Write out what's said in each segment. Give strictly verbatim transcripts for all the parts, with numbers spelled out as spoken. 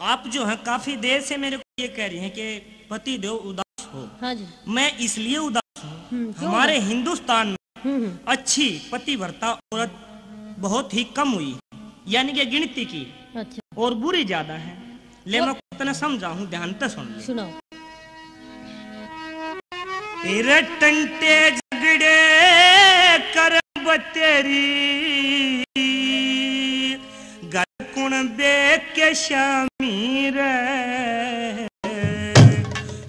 आप जो है काफी देर से मेरे को ये कह रही हैं कि पति देव उदास हो। हाँ जी। मैं इसलिए उदास हूँ, हम्म, क्यों हमारे उदास? हिंदुस्तान में हम्म, हम्म। अच्छी पतिव्रता औरत बहुत ही कम हुई, यानी कि गिनती की, अच्छा। और बुरी ज्यादा है। ले, वो मैं तने समझाऊं, ध्यान ते सुन ले। सुनाओ। तेरे टंटे झगड़े कर बतेरी, घर कुण बे के श्यामी रे।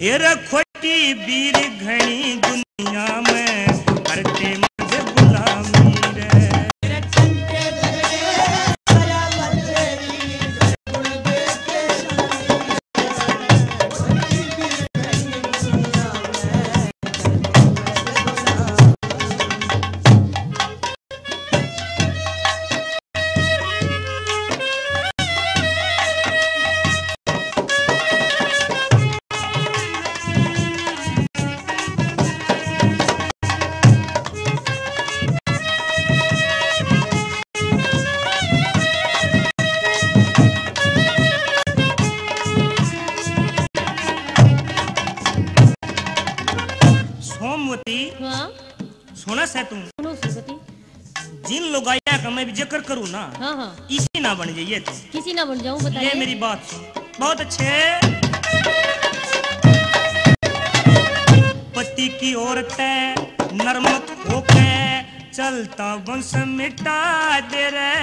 ए रे खोटी बीर घणी दुनिया में, करते मर्द गुलामी रे। सोमवती, हाँ। सुना सै तू? सुनो सुमति। जिन लुगाइयां का मैं भी जिक्र करूँ ना, हाँ, हाँ। इसी ना बन जाइए तू। किसी ना बन जाऊं, बताइए। ले मेरी बात सुन। बहुत अच्छे। पति की औरत है, नरमत होके चलता वंश मिटा दे रे।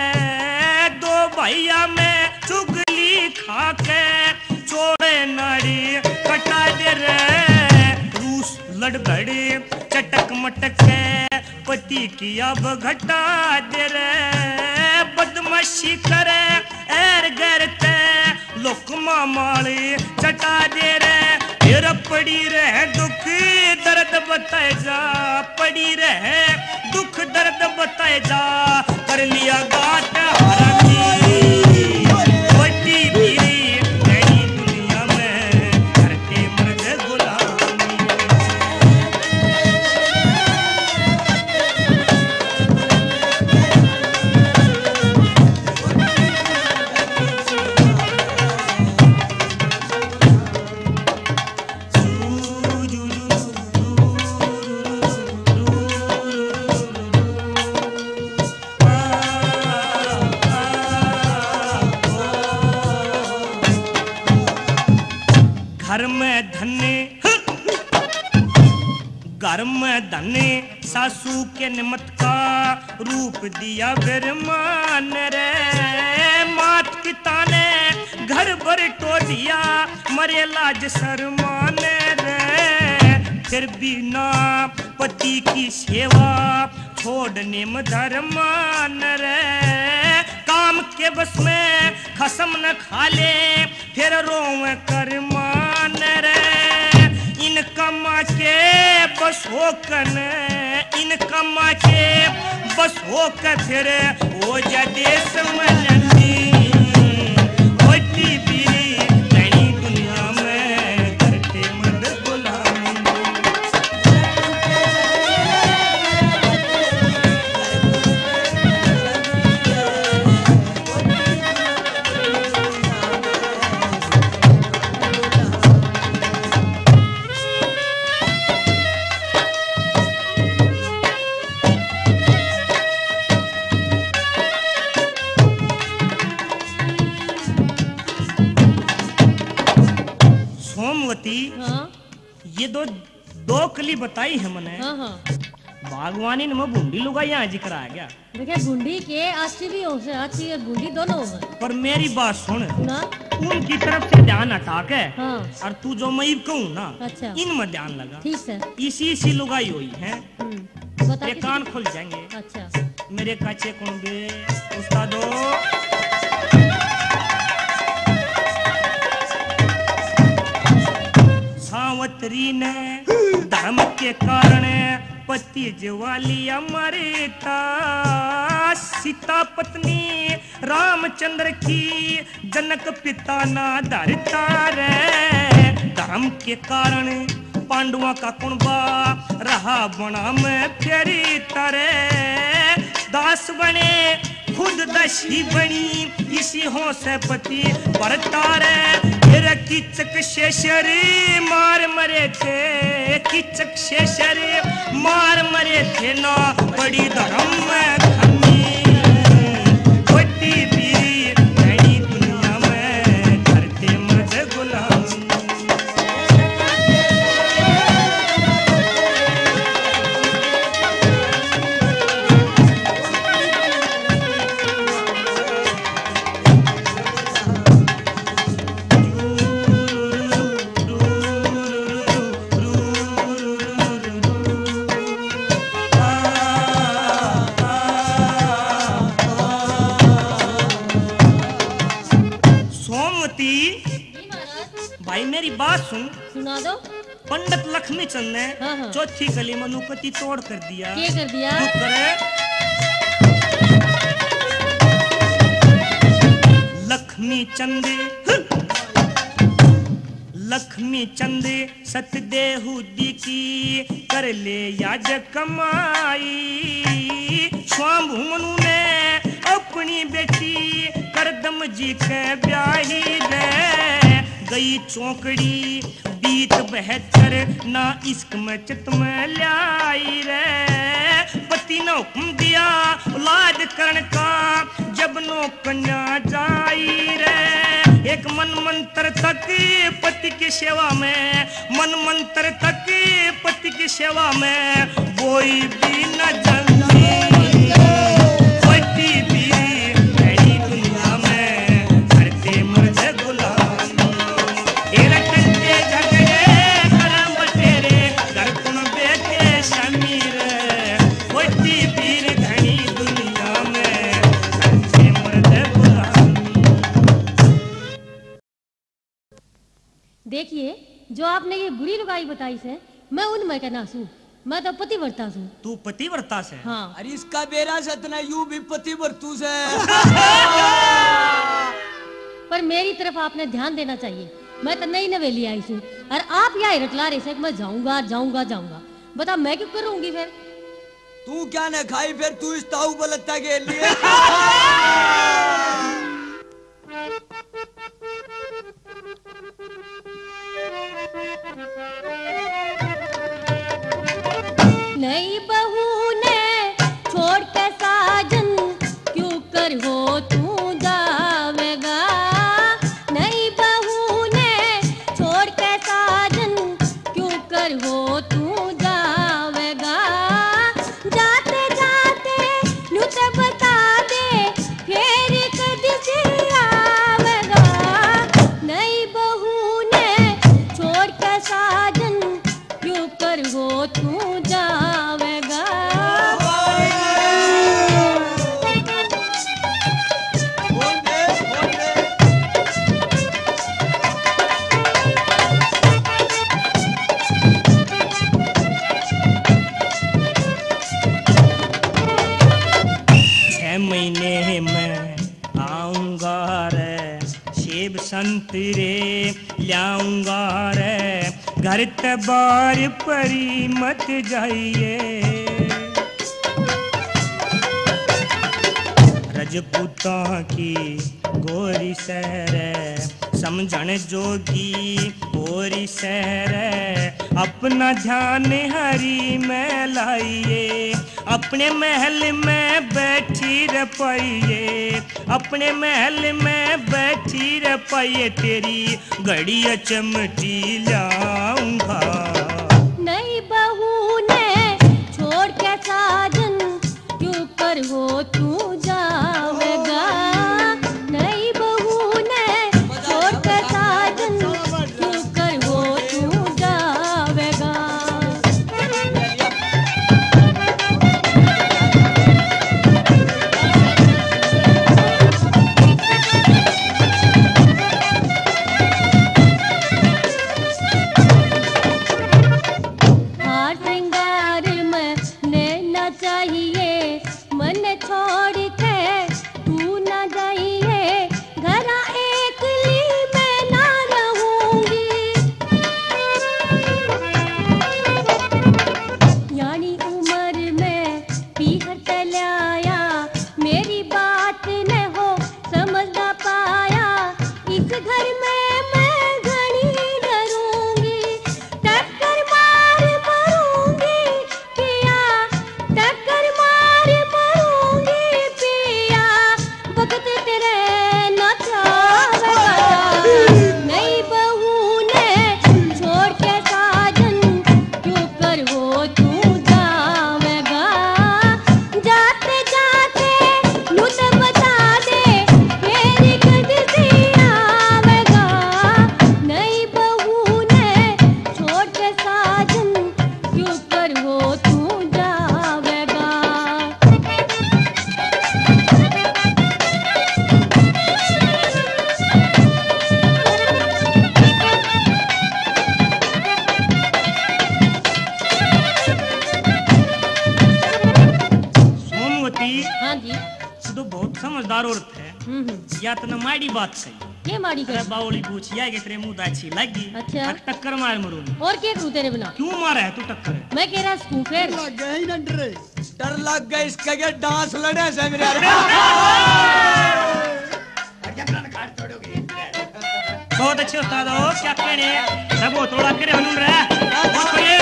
दो भैया में चुगली खा के चोड़े नाड़ी कटा दे रे। रूस लड़बड़ी चटक मटक के पति की अब घटा दे रे। बदमाशी करे एर गैर ते लोकमा माली चटा दे रे। फिर पड़ी रहे दुख दर्द बताए जा, पड़ी रहे दुख दर्द बताए जा। कर लिया गात हरामी, बड़ी पीरी नई दुनिया में, करते मर्द गुलामी। घर में धन, घर में धन सासू के निमत का रूप दिया बिरमान रे। मात पिता ने घर भर टो दिया, मरे लाज शरमान रे। फिर भी ना पति की सेवा छोड़ निम धरमान रे। काम के बस में खसम न खा ले, फिर रोवे कर मान रे। इन कामा के बस हो कन, इन कामा के बस हो के फिर हो जा देश में नंदी। होती पीरी नई दुनिया में करते मर्द गुलामी। सोमवती, हाँ? ये दो, दो कली बताई है मने। हाँ, हाँ। भगवान, इनमें भूंडी लुगाइयां जिक्र आ गया। देखिए, भूंडी के अच्छी भी हो से, अच्छी और भूंडी दोनों हो। पर मेरी बात सुन, सुना। उनकी तरफ से ध्यान हटा के, हाँ। और तू जो मैं इब कहूँ ना, अच्छा। इनमें ध्यान लगा। ठीक है। इसी, इसी लुगाई हुई है। हम्म। बता तेरे के कान खुल जाएंगे। अच्छा। मेरे काचे कुणबे उस्तादो। सावतरी ने धर्म के कारण पति जवाली अमरता। सीता पत्नी रामचंद्र की जनक पिता ना धरता रे। धर्म के कारण पांडवों का कुणबा रहा बना में फेरी तारे। दास बने खुद दसी बनी इसी हों से पति बरता रे। मेरे कीचक शेषर मार मरे थे, कीचक शेषर मार मरे थे ना। बड़ी धर्म में धनी, बड़ी भी धनी दुनिया में, धरते मर्द गुलाम। सोमवती, जी महाराज। भाई, मेरी बात सुन। सुना दो। पंडित लक्ष्मी चंद ने हाँ, हाँ। चौथी कली में नुकती तोड़ कर दिया। क्या कर दिया? नुकर। लक्ष्मी चंद, लक्ष्मी चंद सत देहूदी की कर ले याद कमाई। स्वांभू मनु ने अपनी बेटी करदम जी के ब्याही रे। गई चौकड़ी बीत बहत्तर ना इश्क में चित में ल्याई रे। पति ने हुक्म दिया औलाद करण का, जब नो कन्या जाई रे। एक मन मंत्र तक पति की सेवा में, मन मंत्र तक पति की सेवा में, कोई भी न जल्दी, कोई भी नहीं दुनिया में, करते मर्द गुलाम। ए रटन के झगड़े करम बतेरे, कर तुम बेटे समीर, कोई पीर धनी दुनिया में, करते मर्द गुलाम। देखिए, जो आपने ये बुरी लुगाई बताई से, मैं उनमें के ना सूं। मैं तो पतिव्रता सूं। तू पतिव्रता से? हाँ। अरे इसका बेरा से तने यू भी पतिव्रतू से। पर मेरी तरफ आपने ध्यान देना चाहिए, मैं तो नई नवेली आई सूं। और आप या रटला रहे से कि मैं जाऊंगा, जाऊंगा, जाऊंगा। बता मैं क्यों करूंगी फिर? तू क्या न खाई फिर, तू इस ताऊ बलत्ता के लिए। नई बहू ने छोड़ के साजन, क्यों कर हो तू जावेगा? नई बहू ने छोड़ के साजन, क्यों कर हो तू जावेगा? जाते जाते न्यू ते बता दे, फेर कदी फिर आवेगा? नई बहू ने छोड़ के साजन, क्यों कर हो तू जावेगा? छह महीने में आऊंगा रे, सेब संतरे ल्याऊंगा रे, घर ते बाहर परी मत जाइए। रजपूतां की गोरी सै रे, समझण जोगी होरी सै रे, अपना ध्यान हरी में लाइए। अपने महल में बैठी रे पाइए, अपने महल में बैठी रे पाइए, तेरी घड़ी चमटी लाऊंगा। नई बहू ने छोड़ के साजन, क्यों कर हो तू जावेगा? नई बहू ने छोड़ के साजन, क्यों कर हो तू जावेगा? और औरत है। हम्म, हम्म। या तने माड़ी बात कही। के माड़ी अरे कही? बावली पूछ या के तेरे मुंह दा अच्छी लगी। अच्छा। अक टक्कर मार मरूंगी। और के करूं तेरे बिना? क्यों मारे है तू टक्कर? मैं के रस कूं फिर? लग गया ही ना डरे। डर लग गया इसका, क्या डांस लड़े से मेरे यार। बहुत अच्छे उस्ताद हो, क्या कहने हैं? सब हो थोड़ा करे हनून रहा। बहुत बढ़िया।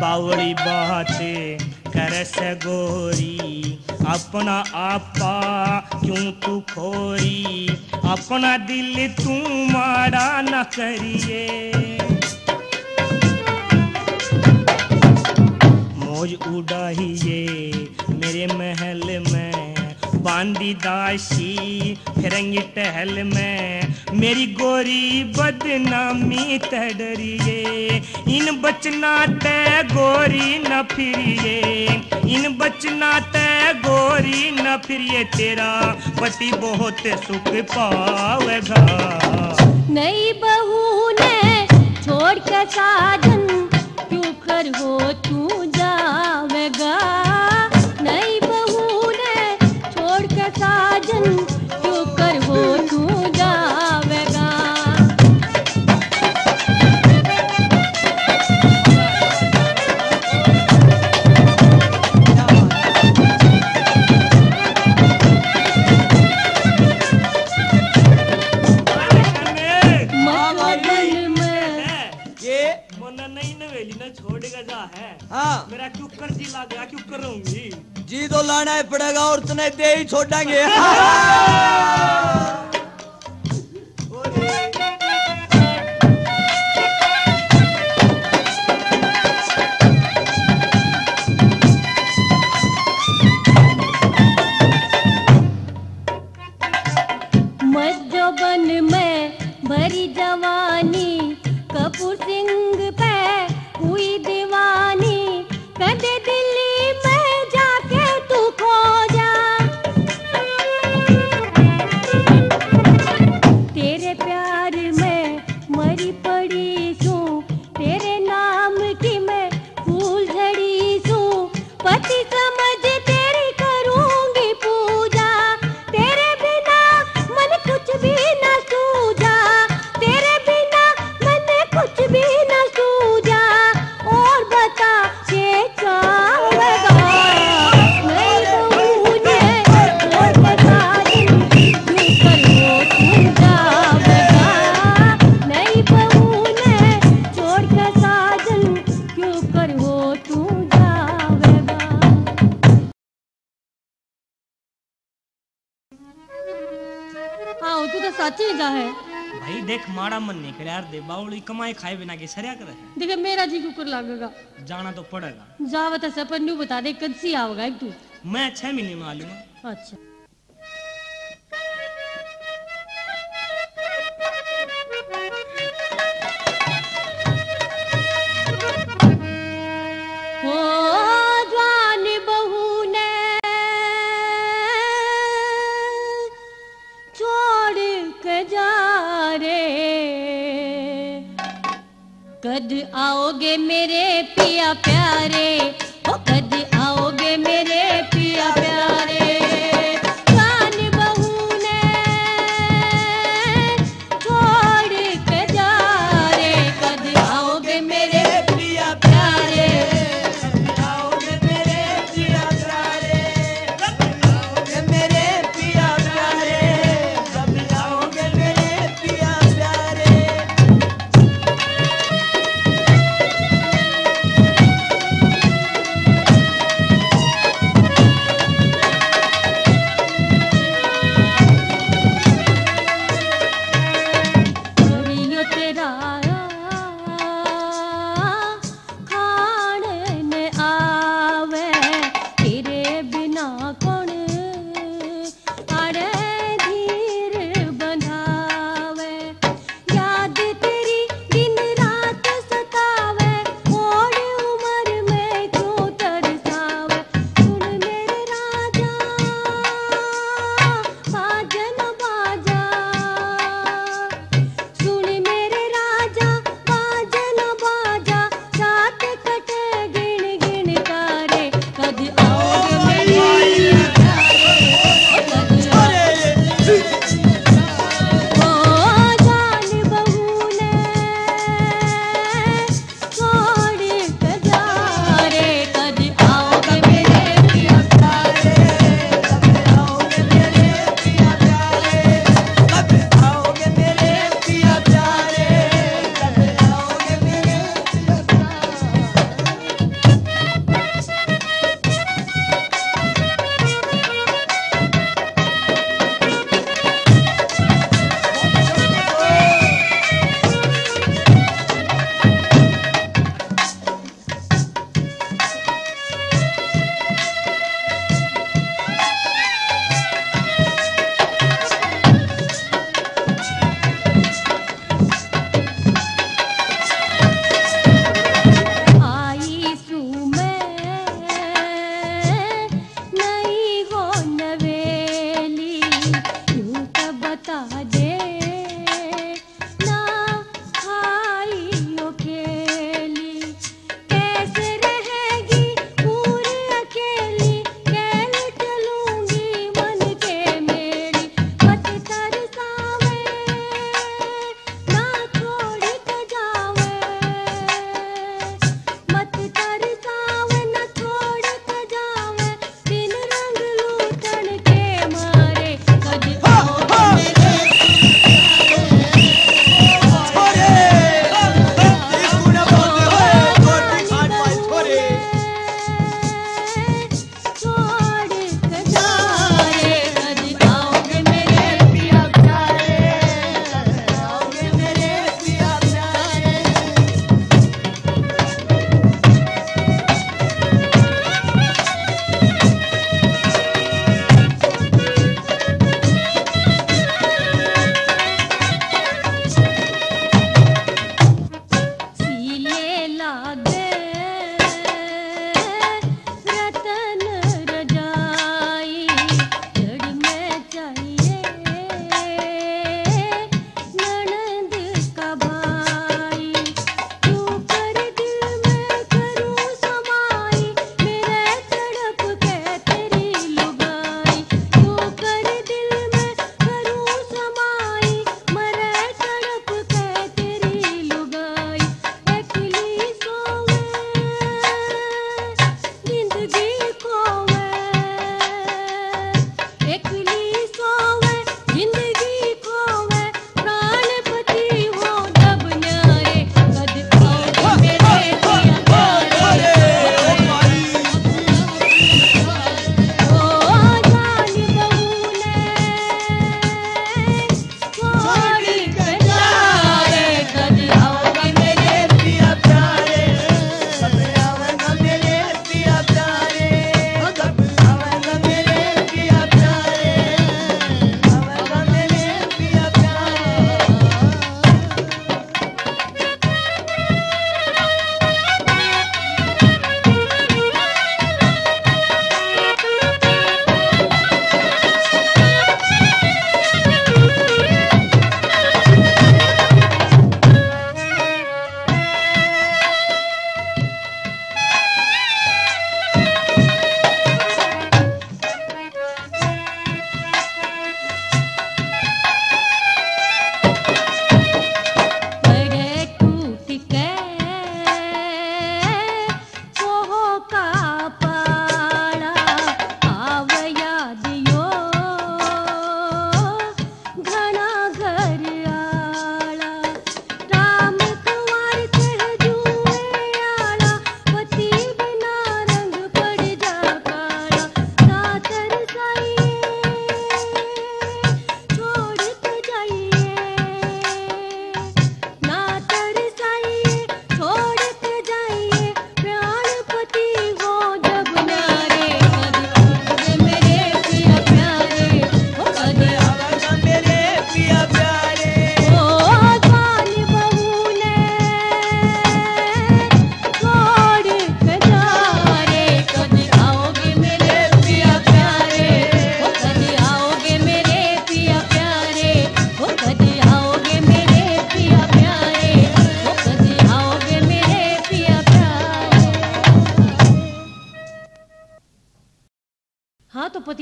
बावली बात करे से गोरी, अपना आपा क्यों तू खोरी, अपना दिल तू माड़ा न करिए। मौज उड़ाइए मेरे महल में, बांदी दासी फिरंगी टहल में, मेरी गोरी बदनामी तै डरिए। इन बचना तै गोरी न फिरिए, इन बचना तै गोरी न फिरिए, तेरा पति बहुत सुख पावेगा। नई बहू ने छोड़ के साजन, क्यों कर हो तू जावेगा? नई बहू ने छोड़ के साजन, क्यों कर हो तू जावेगा? मतलब में ये मन्ना नहीं नवेली ना छोड़ के जा है। हाँ। मेरा क्यूकर जी लाग गया, क्यूकर रहूंगी। जी तो लाना ही पड़ेगा और तने दे ही छोड़ेंगे। मस्त जोबन में भरी जवानी, कपूर सिंह पे हुई दीवानी, कदे दिल्ली में जाके तू खो जा। तेरे प्यार में मरी पड़ी सूं, तेरे नाम की मैं फूल झड़ी सूं, पति समझ तेरी करूंगी पूजा। तेरे बिना मन कुछ भी ना सूझा, तेरे बिना मन कुछ भी ना सूझा। और बता के चाहेगा, नहीं तो मुझे और बता दे, क्यों कर वो तू जावेगा? नहीं बहू ने छोड़ के साजन, क्यों कर वो तू जावेगा? आओ, तू तो सच ही जा है। भाई देख, माड़ा मन नहीं करे यार, दे बावली कमाए खाए बिना के सरया करे। देखे, मेरा जी क्यूकर लागेगा। जाना तो पड़ेगा। जावे तो सपन न्यू बता दे, कद सी आवेगा एक तू? मैं छह महीने में आ लूंगा। अच्छा। ओ जवान बहू ने छोड़ के जा रे, कद आओगे मेरे पिया प्यारे, ओ कद आओगे मेरे पिया प्यारे। जवान बहू ने छोड़ के जा रे, कद आओगे मेरे पिया प्यारे, कद आओगे मेरे पिया प्यारे, कद आओगे मेरे पिया प्यारे, कद आओगे मेरे पिया प्यारे।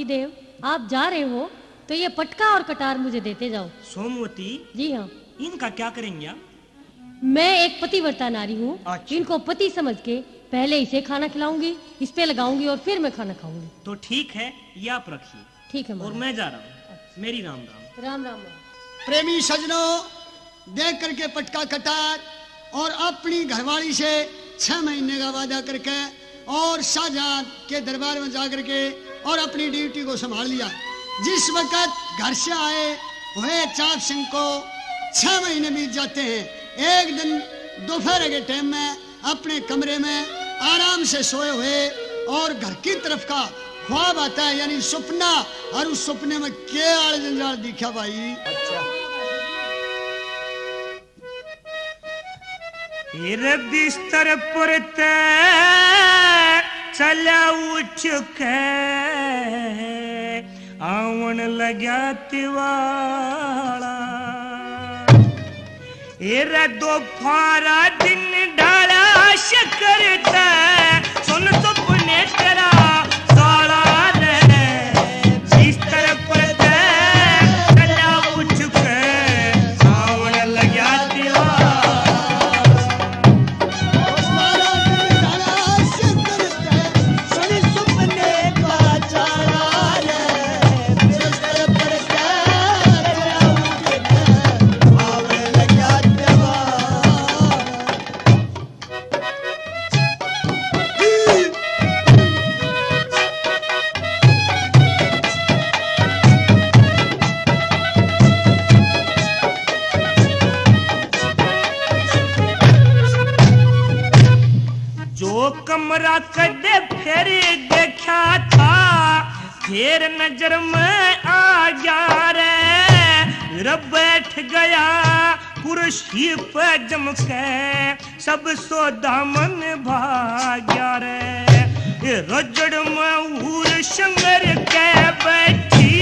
देव, आप जा रहे हो तो ये पटका और कटार मुझे देते जाओ। सोमवती। जी हाँ। इनका क्या करेंगे आप? मैं एक पतिव्रता नारी हूँ। अच्छा। इनको पति समझ के पहले इसे खाना खिलाऊंगी, इस पे लगाऊंगी और फिर मैं खाना खाऊंगी। तो ठीक है, ये आप रखिए। ठीक है और महाराज। मैं जा रहा हूँ। अच्छा। मेरी राम राम। राम राम महाराज। प्रेमी सजनों, देख करके पटका कटार और अपनी घरवाली से छह महीने का वादा करके और शाहजहां के दरबार में जा करके और अपनी ड्यूटी को संभाल लिया। जिस वक्त घर से आए हुए चाप सिंह को छह महीने बीत जाते हैं। एक दिन दोपहर के टाइम में अपने कमरे में आराम से सोए हुए और घर की तरफ का ख्वाब आता है, यानी सपना। और उस सपने में के आल जंजाल दिखा भाई। अच्छा। फिर बिस्तर पर तै चला उठ के आवन लग्या तिवाला। ए रे दोफारा दिन डाला शक्कर तै, सुन सुपने तेरा साला रे। बिस्तर पर तै चला उठ के आवन लग्या तेरा। जो कमरा कदे फिर देखा था, फिर नजर में आ गया रे। रे बैठ गया कुर्सी पे जम के, सब सौदा मन भाग्या रे। ए रजड़ में हूर संगर के बैठी,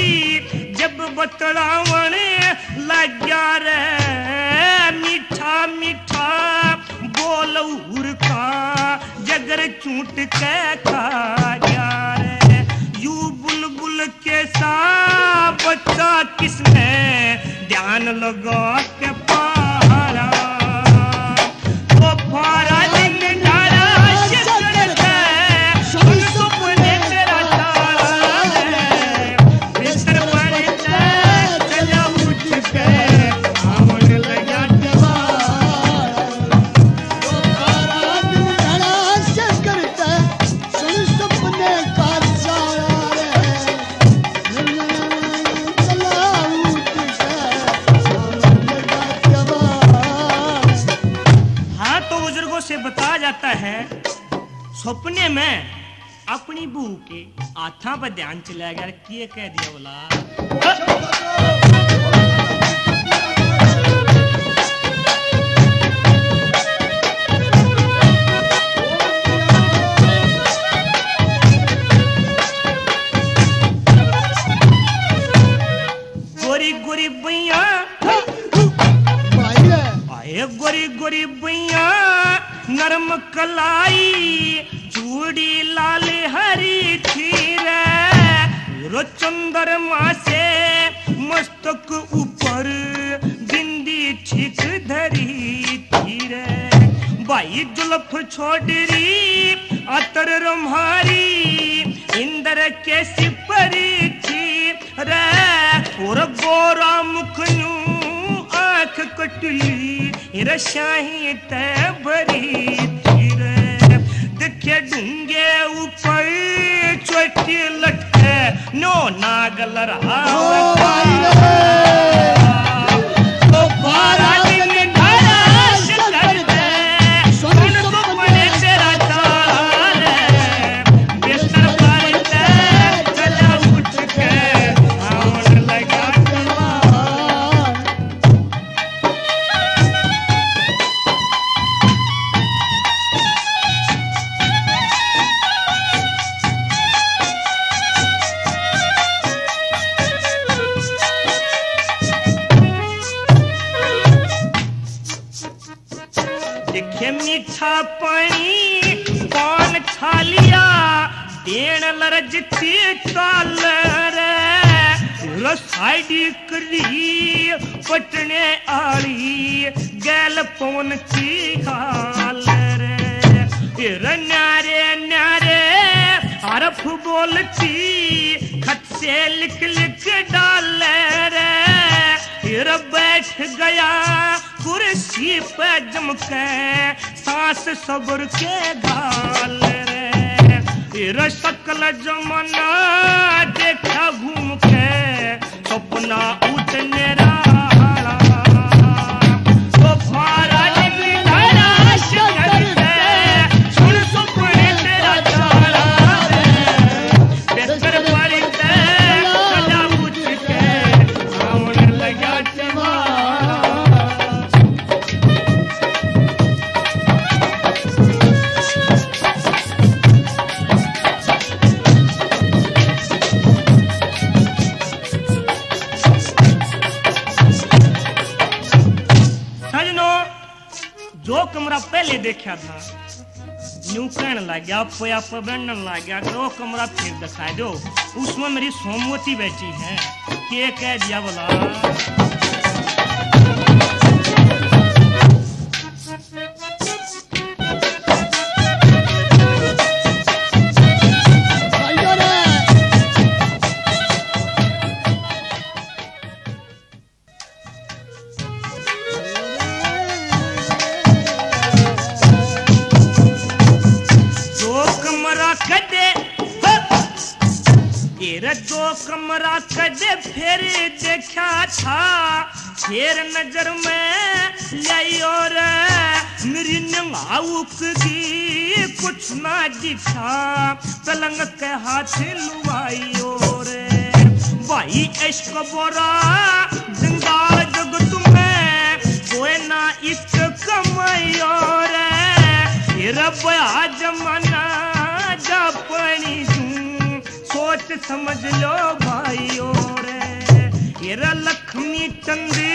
जब बतलावन लाग्या रे, मीठा मीठा बोल हूर का, जगर चूट के खा गया रे। यू बुलबुल के सा बच्चा किसने ध्यान लगा के पाला। दोफारा दिन डाला शक्कर तै, सुन सुपने तेरा ताला रे। बिस्तर पर तै चला उठ के आवन लग्या तेरा। दोफारा दिन डाला शक्कर तै, सुन सुपने का ताला रे। हाँ, तो बुजुर्गों से बताया जाता है, सपने में अपनी बहू के हाथां पर ध्यान चला गया, के कह दिया बोला। गोरी गोरी बैया, भाई रे। आए गोरी गोरी बैया, नरम कलाई, चूड़ी लाल हरी थी रे। रो चंद्रमा से मस्तक ऊपर बिंदी ठीक धरी थी रे। भाई जुल्फ छोड़ री अतर रुम्हारी, इंदर के सिपरी थी रे। और गोरा मुखनू आंख कटली रे, शाही तै भरी थी रे। देखे ढूंगे ऊपर चोटी लटके, नो नागल रहा। ओ भाई रे। तो बारह दिन धारा शक्कर दे, सुन सुपने तेरा तारा रे। बिस्तर पर तै चला उठ के आवन लगा जवान। देण लरजती काल रे, रसाई करी पटने आली, गैल पवन की हाल रे। फिर न्यारे न्यारे हरफ बोलती, खत से लिख लिख डाल रे। फिर बैठ गया कुर्सी पे जम के, सांस सब्र के गाल रे। फिर सकल जमाना देखा घूम के, सपना उठने रहा। तो फारा निकली तलाश करते, सुन सपने तेरा चाला रे। बेहतर बारी ते सजा बुझ के, आवन लगा जमाना। सजनो, जो कमरा पहले देखा था, न्यू कहन लग गया, आपे आपे बनन लग गया, तो कमरा फिर दिखा दो, उसमें मेरी सोमवती बैठी है, के कह दिया भला? दो कमरा कदे, हो! तेरा दो कमरा कदे फिर देखा था, फिर नजर में ल्याई और मेरी नंगाउक की कुछ ना दिखा। पलंग के हाथ लुआई और भाई इश्क बोरा जंजाल जग तुम्हें कोई ना इश्क कमाई और ये रब आ जमाना जा पानी दूं। सोच समझ लो भाइयों रे, ये लक्ष्मी चंदी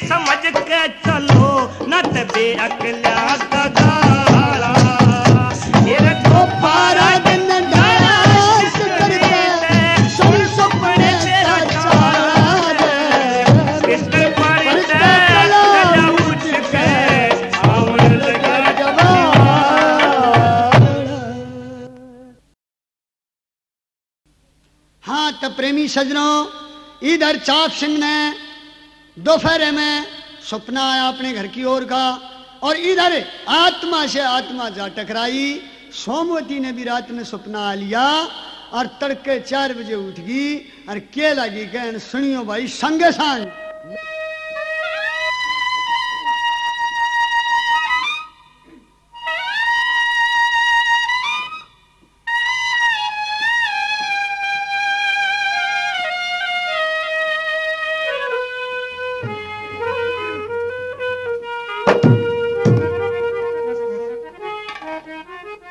समझ के चलो, न ते बेअकला का गाला। ये तो पारा दिन डाला इश्क करके, सुन सपने तेरा चाल। इश्क पर ते चला उठ के, आवन लगा जवान। हाँ, तो प्रेमी सजनों, इधर चाप सिंह ने दोपहर में सपना आया अपने घर की ओर का, और इधर आत्मा से आत्मा जा टकराई। सोमवती ने भी रात में सपना आ लिया और तड़के चार बजे उठ गई और के लगी कहन, सुनियो भाई, संगे संग।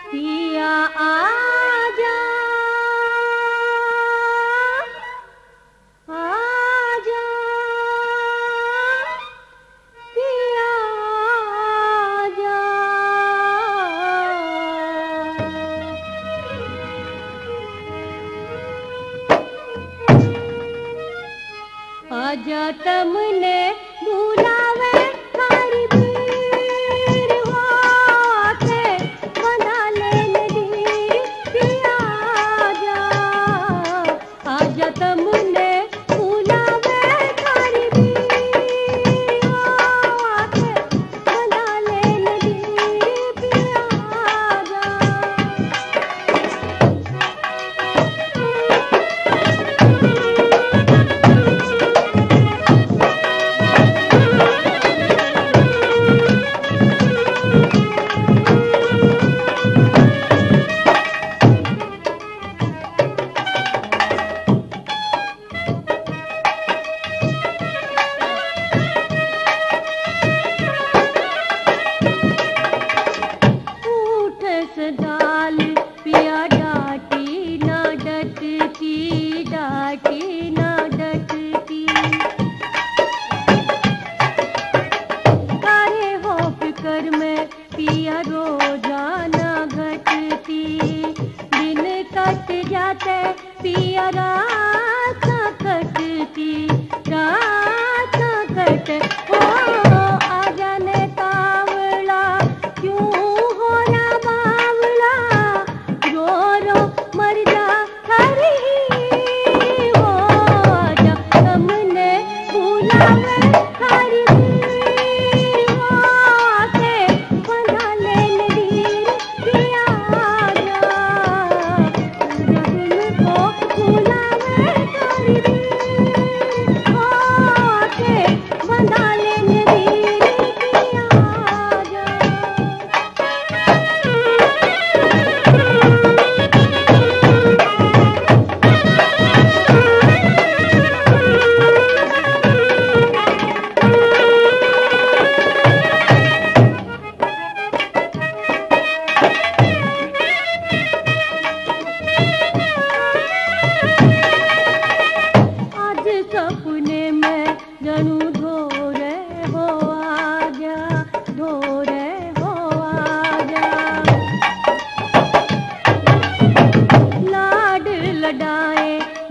पिया आजा, आजा, पिया आजा। आजा तमने बुलावे थारी पीर होके, मना ले मेरी पिया आजा। आजा तमने बुलावे थारी पीर होके, मना ले मेरी पिया आजा।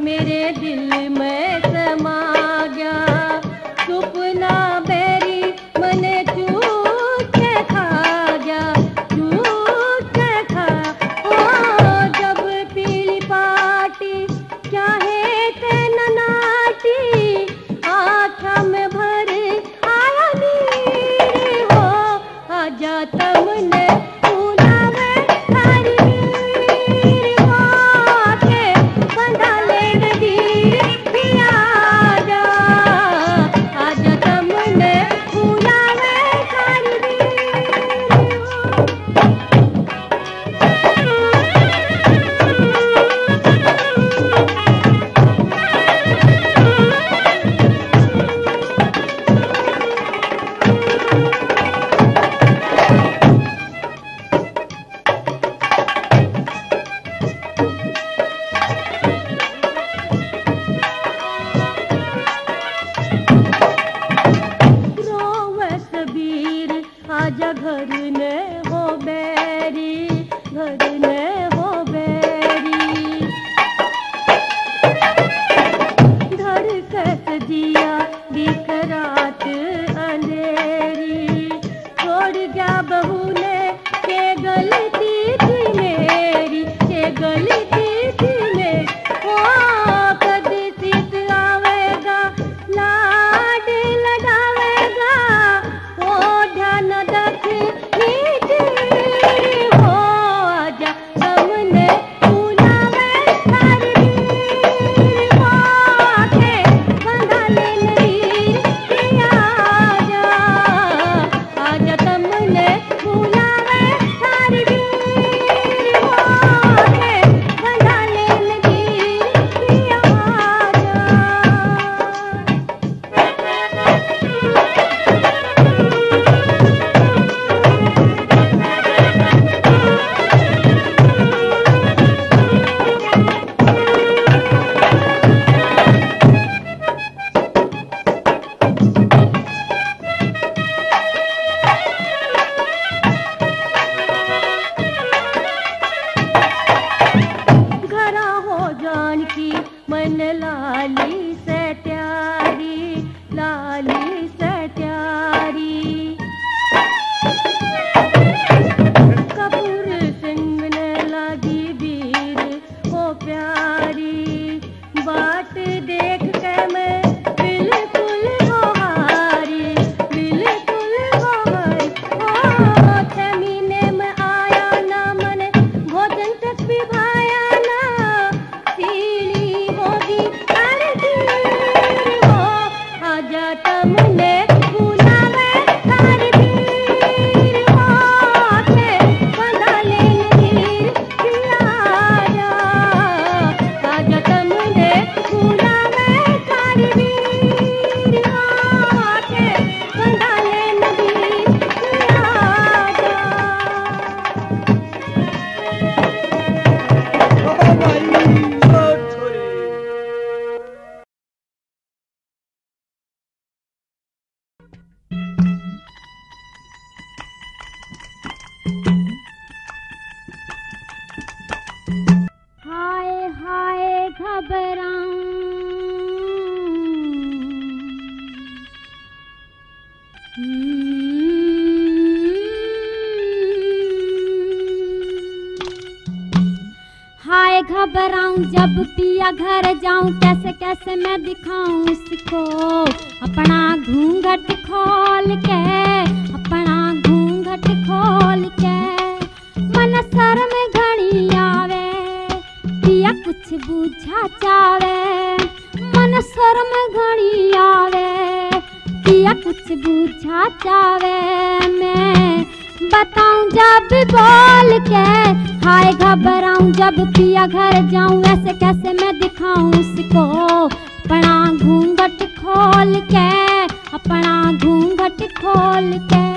मेरे दिल में समा गया, सुपना बैरी मने चूस के खा गया, चूस के खा। ओ, जब पीली पाटी क्या है तै ननाटी, आँख में भर आया नीर हो। आजा तमने बुलावे थारी वीर को, आके बंधा ले नदीर भी आजा। आजा तमने बुलावे थारी वीर को। रोवे सबीर, आजा घर ने हो बैरी, घर ने हो बैरी। धड़कत जिया दिख रात अंधेरी, छोड़ गया बहू ने, के गलती थी मेरी, के गलती थी मेरी। ओ, कद सीत आवेगा, लाड लड़ावेगा, ओ, ध्यान रख नीति हो। आजा तमने बुलावे थारी वीर को, आके बंधा ले नदीर भी आजा। आजा तमने बुलावे थारी वीर को, आके बंधा ले नदीर भी आजा। घरा हो जान की मन लाली से त्यारी, लाली से त्यारी। कपूर सिंह ने लागी वीर को प्यारी, बाट देख के मैं बिल्कुल हो हारी, बिल्कुल हो हारी। ओ, छह महीने में आया ना, मने भोजन तक भी भाया ना, पीली होगी अरे वीर हो। आजा तमने बुलावे थारी वीर हो, आके बंधा ले नदीर भी आजा। आजा तमने बुलावे थारी वीर हो, आके बंधा ले नदीर भी आजा। हाय हाय घबराऊं। हम्म। हाय घबराऊं जब पिया घर जाऊं, कैसे कैसे मैं दिखाऊं उसको अपना घूंघट खोल के, अपना घूंघट खोल के। मन शर्म घणी आवे, पिया कुछ बूझा चावे। मन शर्म घणी आवे, पिया कुछ बूझा चावे। मैं बताऊं जब बोल के, हाय घबराऊं जब पिया घर जाऊं, ऐसे कैसे मैं दिखाऊं उसको अपना घूंघट खोल के, अपना घूंघट खोल के।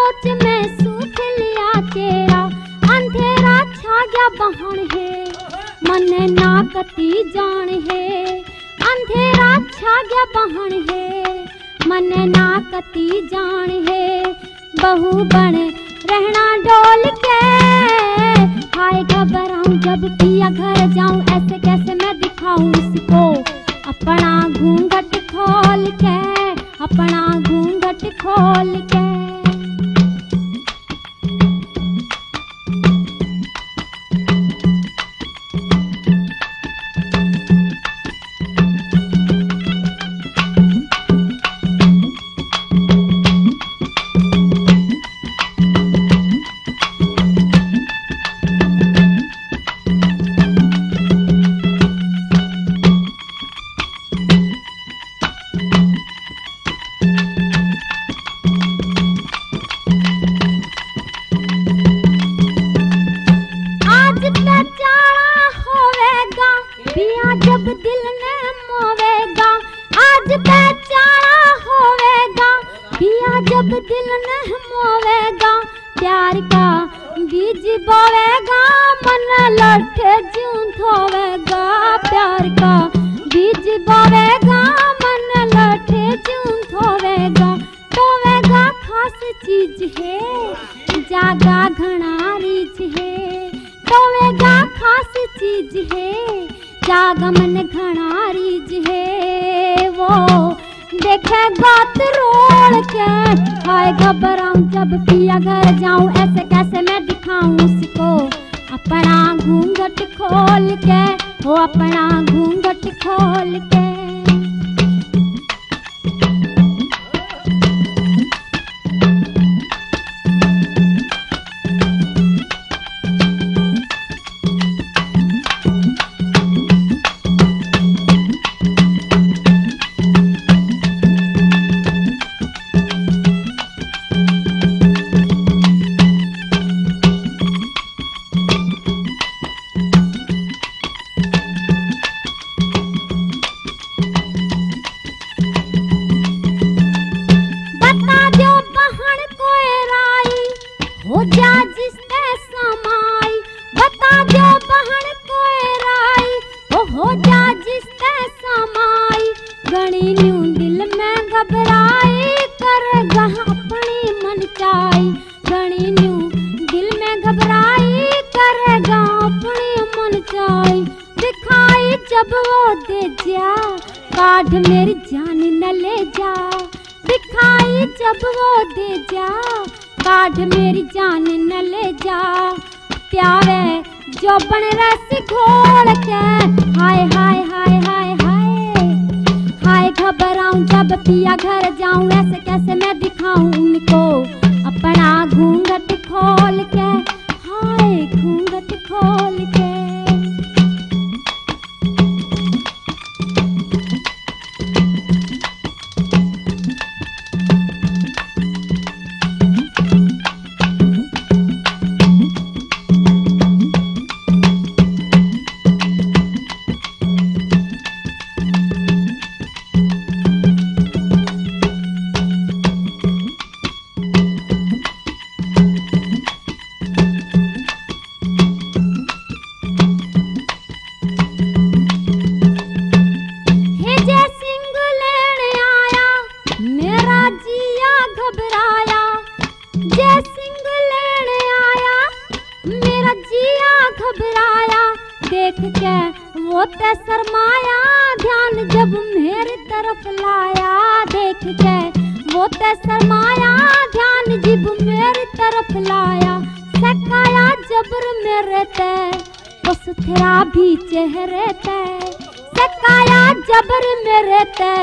सोच में सूख लिया चेहरा, अंधेरा छा गया बहन है, मन्ने ना कती जान है। अंधेरा छा गया बहन है, मन्ने ना कती जान है। बहू बन रहना डोल के, हाय घबराऊं जब पिया घर जाऊं, ऐसे कैसे मैं दिखाऊं उसको अपना घूंघट खोल के, अपना घूंघट खोल के। आज तै चाला होवेगा, पिया जब दिल ने मोवेगा। आज तै चाला होवेगा, पिया जब दिल ने मोवेगा। प्यार का बीज बोवेगा, मन लठ जूं धोवेगा। प्यार का बीज बोवेगा, मन लठ जूं धोवेगा। टोवेगा खास चीज है, जागा घणा रीझ है। टोवेगा खास चीज है, जागा मन घणा रीझ है। वो देखे बात रोल के, हाय घबराऊं जब पिया घर जाऊं, ऐसे कैसे मैं दिखाऊं उसको अपना घूंघट खोल के, वो अपना घूंघट खोल के। बता दो बहन कोई राई, हो जा जिसते समाई। बता दो बहन कोई राई, ओ हो जा जिसते समाई। घणी न्यू दिल में घबराई, करेगा अपनी मनचाई। घणी न्यू दिल में घबराई, करेगा अपनी मनचाई। दिखाई जब वो दे जा, काढ़ मेरी जान न ले जा। दिखाई जब वो दे जा, काढ़ मेरी जान न ले जा। प्यावे जोबन रस घोल के, हाय, हाय, हाय, हाय, हाय। हाय, घबराऊं जब पिया घर जाऊं, ऐसे कैसे मैं दिखाऊं उनको अपना घूंघट खोल के, हाय, घूंघट खोल के। हे जय सिंह लेने आया, मेरा जिया घबराया। जय सिंह लेने आया, मेरा जिया घबराया। देख के वो ते शर्माया, ध्यान जब मेरी तरफ लाया। देख के वो ते शर्माया, ध्यान जब मेरी तरफ लाया। सकाया जबर मेरे ते, वो सुथरा भी चेहरे ते। सकाया जबर मेरे ते,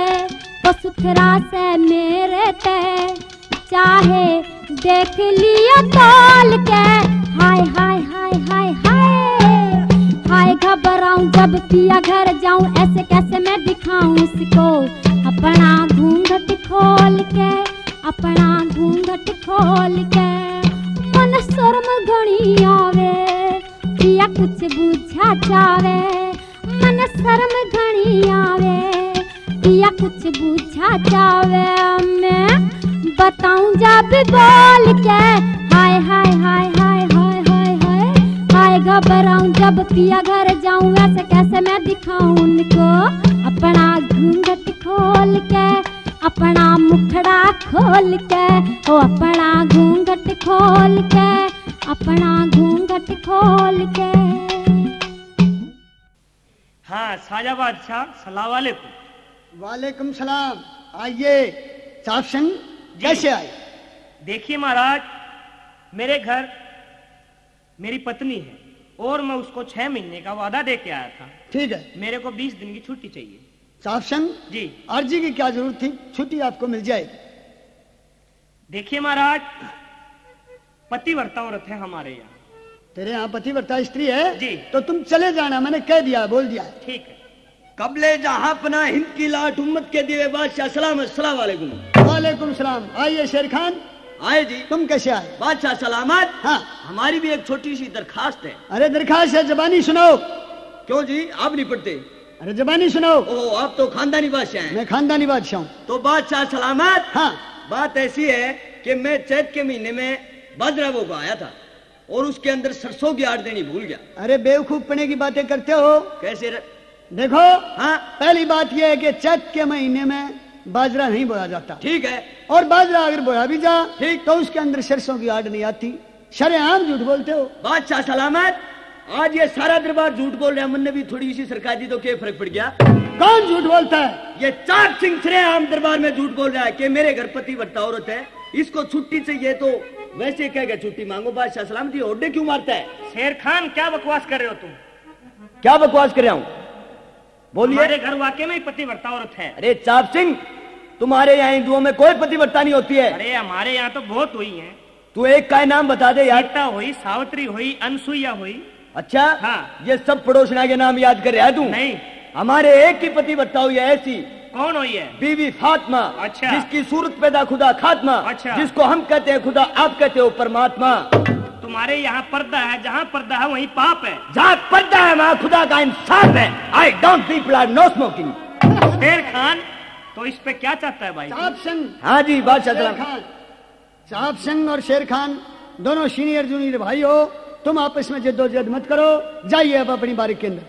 वो सुथरा से मेरे ते। चाहे देख लियो तोल के, हाय, हाय, हाय, हाय, हाय। हाय, घबराऊं जब पिया घर जाऊं, ऐसे कैसे मैं दिखाऊं उसको अपना घूंघट खोल के, अपना घूंघट खोल के। मन शर्म घणी आवे, पिया कुछ बुझा चावे। मन शर्म घणी आवे, पिया कुछ बुझा जावे। मैं बताऊं जब बोल के, हाय, हाय, हाय, हाय, हाय, हाय, हाय। हाय, घबराऊं जब पिया घर जाऊं, ऐसे कैसे मैं दिखाऊं उनको अपना घूंघट खोल के, अपना मुखड़ा खोल के, ओ अपना घूंघट खोल के, अपना घूंघट खोल के। हाँ, साजा बादशाह, सलाम वालेकुम। वालेकुम सलाम। आइए, चाप सिंह, जी। कैसे आए? देखिए महाराज, मेरे घर मेरी पत्नी है और मैं उसको छह महीने का वादा दे के आया था। ठीक है। मेरे को बीस दिन की छुट्टी चाहिए। चाप सिंह, जी। अर्जी की क्या जरूरत थी, छुट्टी आपको मिल जाएगी। देखिए महाराज, पतिव्रता औरत है हमारे यहाँ। तेरे यहाँ पतिव्रता स्त्री है? जी। तो तुम चले जाना, मैंने कह दिया, बोल दिया। ठीक है। कबले जहाँ पना हिंद की लाट उम्मत के दिए बादशाह सलामत, सलाम वालेकुम। वालेकुम सलाम। आइए शेर खान। आए जी। तुम कैसे आए? बादशाह सलामत। हाँ। हमारी भी एक छोटी सी दरखास्त है। अरे दरखास्त है, जबानी सुनाओ। क्यों जी, आप नहीं पढ़ते? अरे जबानी सुनाओ। ओहो, आप तो खानदानी बादशाह हैं। मैं खानदानी बादशाह हूँ। तो बादशाह सलामत। हाँ। बात ऐसी है कि मैं चैत के महीने में बाजरा बो को आया था और उसके अंदर सरसों की आड़ देनी भूल गया। अरे बेवकूफपने की बातें करते हो। कैसे र-? देखो, हाँ। पहली बात यह है कि चैत के महीने में बाजरा नहीं बोया जाता। ठीक है। और बाजरा अगर बोया भी जा, ठीक। तो उसके अंदर सरसों की आड़ नहीं आती। शरेआम झूठ बोलते हो। बादशाह सलामत, आज ये सारा दरबार झूठ बोल रहा है, मन्ने भी थोड़ी इसी सरकार दी तो क्या फर्क पड़ गया? कौन झूठ बोलता है? ये चाप सिंह सरेआम दरबार में झूठ बोल रहा है कि मेरे घर पति वर्ता औरत है, इसको छुट्टी चाहिए, तो वैसे कह के छुट्टी मांगो। बादशाह सलामत, ये होडे क्यों मारता है? शेर खान, क्या बकवास कर रहे हो तुम? क्या बकवास कर रहा हूँ? बोलिए। हमारे घर वाकई में ही पतिव्रता औरत है। अरे चाप सिंह, तुम्हारे यहाँ हिंदुओं में कोई पतिव्रता नहीं होती है। अरे हमारे यहाँ तो बहुत हुई है। तू एक का नाम बता दे यार। सीता हुई, सावित्री हुई, अनसुईया हुई। अच्छा? हाँ। ये सब पड़ोसना के नाम याद कर रहा है तू? नहीं। हमारे एक ही पतिव्रता हुई है ऐसी। कौन हुई है? बीवी फातिमा। अच्छा। जिसकी सूरत पैदा खुदा खात्मा। अच्छा। जिसको हम कहते हैं खुदा, आप कहते हो परमात्मा। तुम्हारे यहाँ पर्दा है, जहाँ पर्दा है वहीं पाप है। जहाँ पर्दा है वहाँ खुदा का इंसाफ है। I don't, people are no smoking। शेर खान, तो इस पे क्या चाहता है भाई? चाप सिंह। हाँ जी, बादशाह शेर सलाम। खान, चाप सिंह और शेर खान दोनों सीनियर जूनियर भाई हो, तुम आपस में जद्दोजहद मत करो, जाइए आप अपनी बारी के अंदर।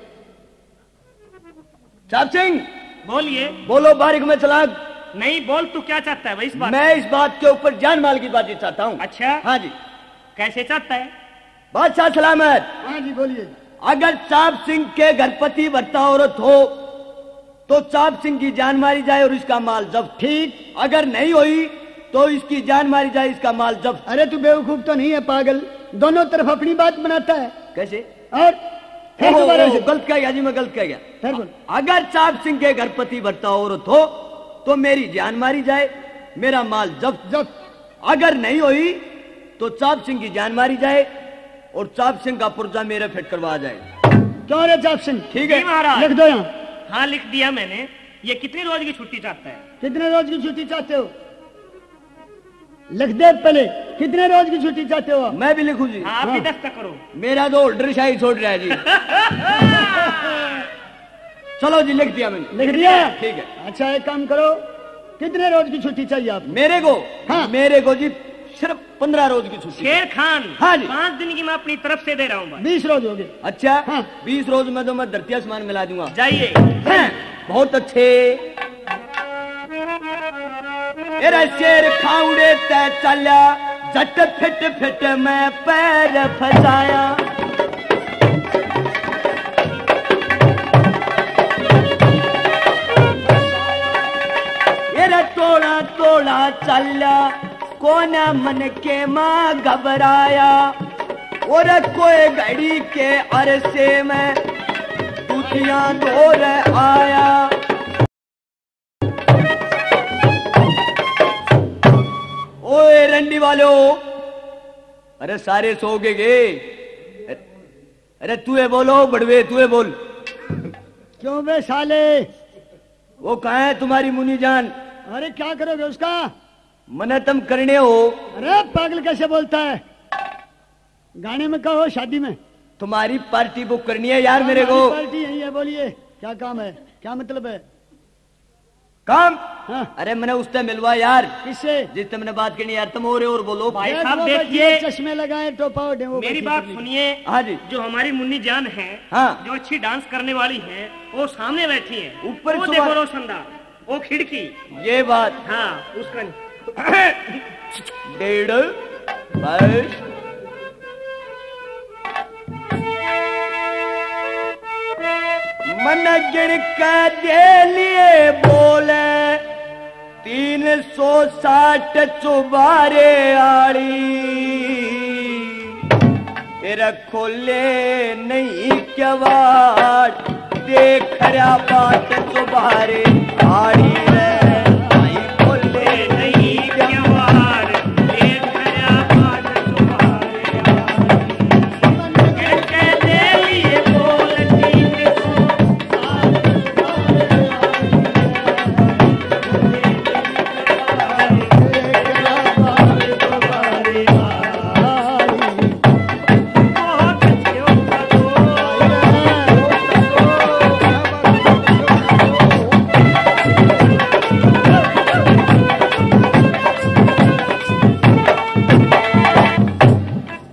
चाप सिंह, बोलिए। बोलो बारिक में चलाक। नहीं, बोल, तू क्या चाहता है भाई इस बात मैं में? इस बात के ऊपर जान माल की बाजी चाहता हूँ। अच्छा? हाँ जी। कैसे चाहता है? बादशाह सलामत। हाँ जी, बोलिए। अगर चाप सिंह के घर पति वर्ता औरत हो तो चाप सिंह की जान मारी जाए और इसका माल जब्त। ठीक। अगर नहीं हुई तो इसकी जान मारी जाए, इसका माल जब्त। अरे तू बेवकूफ तो नहीं है पागल, दोनों तरफ अपनी बात बनाता है। कैसे? और फिर ओहो, दोबारा ओहो, से। गलत कह गया जी, मैं गलत कह गया। फिर बोल। अगर चाप सिंह के घर पति वर्ता औरत हो तो मेरी जान मारी जाए, मेरा माल जब्त। जब्त। अगर नहीं हुई तो चाप सिंह की जान मारी जाए और चाप सिंह का पुर्जा मेरे फिट करवा जाए। क्यों रे चाप सिंह? ठीक है। जी महाराज। लिख दो यहाँ। हाँ, लिख दिया मैंने। ये कितने रोज की छुट्टी चाहता है? कितने रोज की छुट्टी चाहते हो? लिख दे पहले, कितने रोज की छुट्टी चाहते हो आप? मैं भी लिखूं जी। हाँ, आप भी हाँ। दस्तखत करो। मेरा तो होल्डर शाही छोड़ रहा है जी। चलो जी, लिख दिया मैंने। लिख दिया? ठीक है। अच्छा, एक काम करो, कितने रोज की छुट्टी चाहिए आपको? मेरे को? हाँ। मेरे को जी सिर्फ पन्द्रह रोज की छुट्टी। शेर खान, हाँ जी। पाँच दिन की मैं अपनी तरफ से दे रहा हूँ भाई। बीस रोज हो गए। अच्छा, हाँ। बीस रोज में तो मैं धरती आसमान मिला दूंगा। जाइए। हैं, बहुत अच्छे। एरा शेर खाउड़े तै चाल्या, झट फिट फिट मैं पैर फसाया। एरा टोला टोला चाल्या, कोना मन के माँ घबराया। और कोई घड़ी के अरसे में दूतियां धोर आया। ओए रंडी वालो, अरे सारे सो के गए? अरे तू ए बोलो बड़वे, तू ए बोल। क्यों बे साले? वो कहाँ है तुम्हारी मुनी जान? अरे क्या करोगे उसका? मने तुम करने हो। अरे पागल कैसे बोलता है? गाने में कहो, शादी में। तुम्हारी पार्टी बुक करनी है यार मेरे को। पार्टी यही है, बोलिए क्या काम है, क्या मतलब है? काम? हाँ। अरे, मैंने उससे मिलवा यार। किससे? जिससे मैंने बात करनी यार, तुम और, और बोलो। भाई साहब, देखिए, चश्मे लगाए, टोपा ओढ़े, वो मेरी बात सुनिए। हाँ जी। जो हमारी मुन्नी जान है, हाँ। जो अच्छी डांस करने वाली है, वो सामने बैठी है। ऊपर वो देखो रोशनदान, वो खिड़की। ये बात। हाँ, उसका नहीं। डेढ़, बस। मन गिण के दे लिए बोले, तीन सौ साठ चुबारे आली, तेरा खोले नहीं केवाड़, देख रहा बाट चुबारे आली रे। भाई खोले नहीं केवाड़, देख रहा बाट चुबारे आली।